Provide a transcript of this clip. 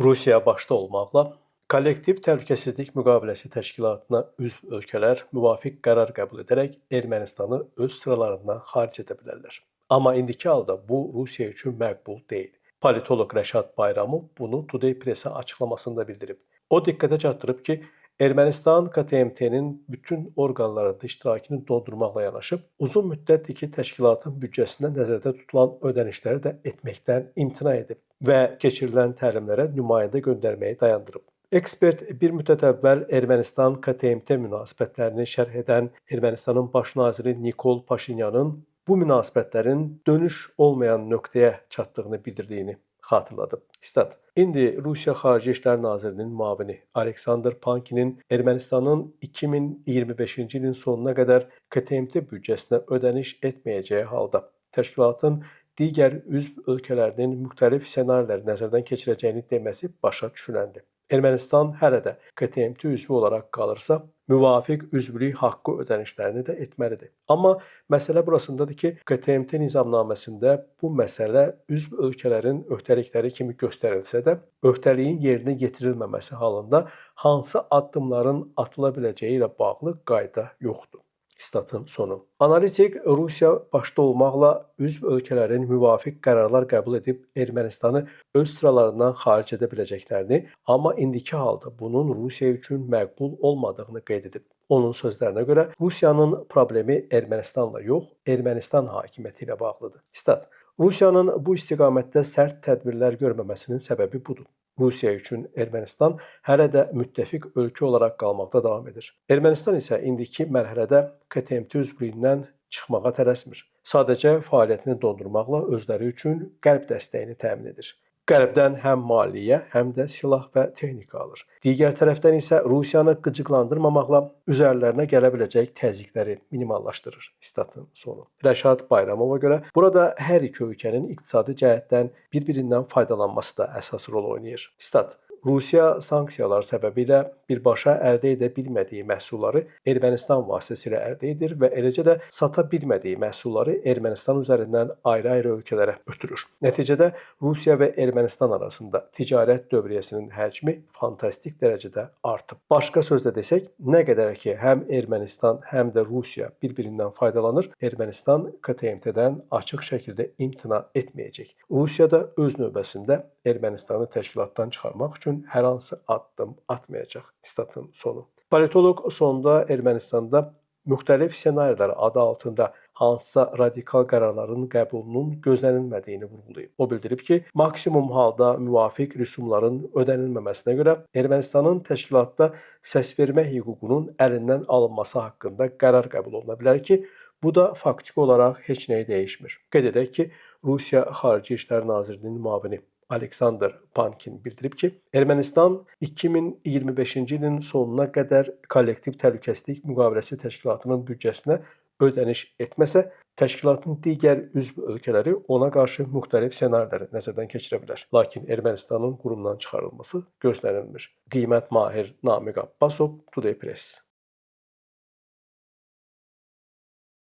Rusiya başda olmaqla Kollektiv Təhlükəsizlik Müqaviləsi Təşkilatına üzv ölkələr müvafiq qərar qəbul edərək Ermənistanı öz sıralarından xaric edə bilərlər. Amma indiki halda bu Rusiya üçün məqbul deyil. Politoloq Rəşad Bayramov bunu Today Press-ə açıqlamasında bildirib. O diqqətə çatdırıb ki, Ermənistan KTMT-nin bütün orqanlarında iştirakını dondurmaqla yanaşı, uzun müddətdir ki, təşkilatın büdcəsində nəzərdə tutulan ödənişləri də etməkdən imtina edib və keçirilən təlimlərə nümayəndə göndərməyi dayandırıb. Ekspert bir müddət əvvəl Ermənistan KTMT münasibətlərini şərh edən Ermənistanın baş naziri Nikol Paşinyanın bu münasibətlərin dönüş olmayan nöqtəyə çatdığını bildirdiyini xatırladıb. Stat: İndi Rusiya Xarici İşlər Nazirinin müavini Aleksandr Pankinin Ermənistanın 2025-ci ilin sonuna qədər KTMT büdcəsinə ödəniş etməyəcəyi halda təşkilatın digər üzv ölkələrinin müxtəlif ssenariləri nəzərdən keçirəcəyini deməsi başa düşüləndir. Ermənistan hələ də KTMT üzvü olaraq qalırsa, müvafiq üzvlük haqqı ödənişlərini də etməlidir. Amma məsələ burasındadır ki, KTMT nizamnaməsində bu məsələ üzv ölkələrin öhdəlikləri kimi göstərilsə də, öhdəliyin yerinə yetirilməməsi halında hansı addımların atıla biləcəyi ilə bağlı qayda yoxdur. Statın sonu. Analitik Rusiya başda olmaqla üzv ölkələrin müvafiq qərarlar qəbul edib Ermənistanı öz sıralarından xaric edə biləcəklərini, amma indiki halda bunun Rusiya üçün məqbul olmadığını qeyd edib. Onun sözlərinə görə Rusiyanın problemi Ermənistanla yox, Ermənistan hakimiyyəti ilə bağlıdır. Stat: Rusiyanın bu istiqamətdə sərt tədbirlər görməməsinin səbəbi budur. Rusiya üçün Ermənistan hələ də müttəfiq ölkə olaraq qalmaqda davam edir. Ermənistan isə indiki mərhələdə KTMT üzvlüyündən çıxmağa tələsmir. Sadəcə fəaliyyətini dondurmaqla özləri üçün Qərb dəstəyini təmin edir. Qərbdən həm maliyyə, həm də silah və texnika alır. Digər tərəfdən isə Rusiyanı qıcıqlandırmamaqla üzərlərinə gələ biləcək təzyiqləri minimallaşdırır. Statın sonu. Rəşad Bayramova görə burada hər iki ölkənin iqtisadi cəhətdən bir-birindən faydalanması da əsas rol oynayır. Stat: Rusiya sanksiyalar səbəbilə birbaşa əldə edə bilmədiyi məhsulları Ermənistan vasitəsilə əldə edir və eləcə də sata bilmədiyi məhsulları Ermənistan üzərindən ayrı-ayrı ölkələrə ötürür. Nəticədə Rusiya və Ermənistan arasında ticarət dövriyyəsinin həcmi fantastik dərəcədə artıb. Başqa sözlə desək, nə qədər ki həm Ermənistan, həm də Rusiya bir-birindən faydalanır, Ermənistan KTMT-dən açıq şəkildə imtina etməyəcək. Rusiya da öz növbəsində Ermənistanı təşkilatdan çıxarmaq üçün hər hansı addım atmayacaq. Statın sonu. Politoloq sonda Ermənistanda müxtəlif ssenarilər adı altında hansısa radikal qərarların qəbulunun gözlənilmədiyini vurğulayıb. O bildirib ki, maksimum halda müvafiq rüsumların ödənilməməsinə görə Ermənistanın təşkilatda səsvermə hüququnun əlindən alınması haqqında qərar qəbul oluna bilər ki, bu da faktiki olaraq heç nəyi dəyişmir. Qeyd edək ki, Rusiya Xarici İşlər Nazirinin müavini Aleksandr Pankin bildirib ki, Ermənistan 2025-ci ilin sonuna qədər Kollektiv Təhlükəsizlik Müqaviləsi Təşkilatının büdcəsinə ödəniş etməsə, təşkilatın digər üzv ölkələri ona qarşı müxtəlif ssenariləri nəzərdən keçirə bilər. Lakin Ermənistanın qurumdan çıxarılması gözlənilmir. Qiymət Mahir, Namiq Abbasov, Today Press.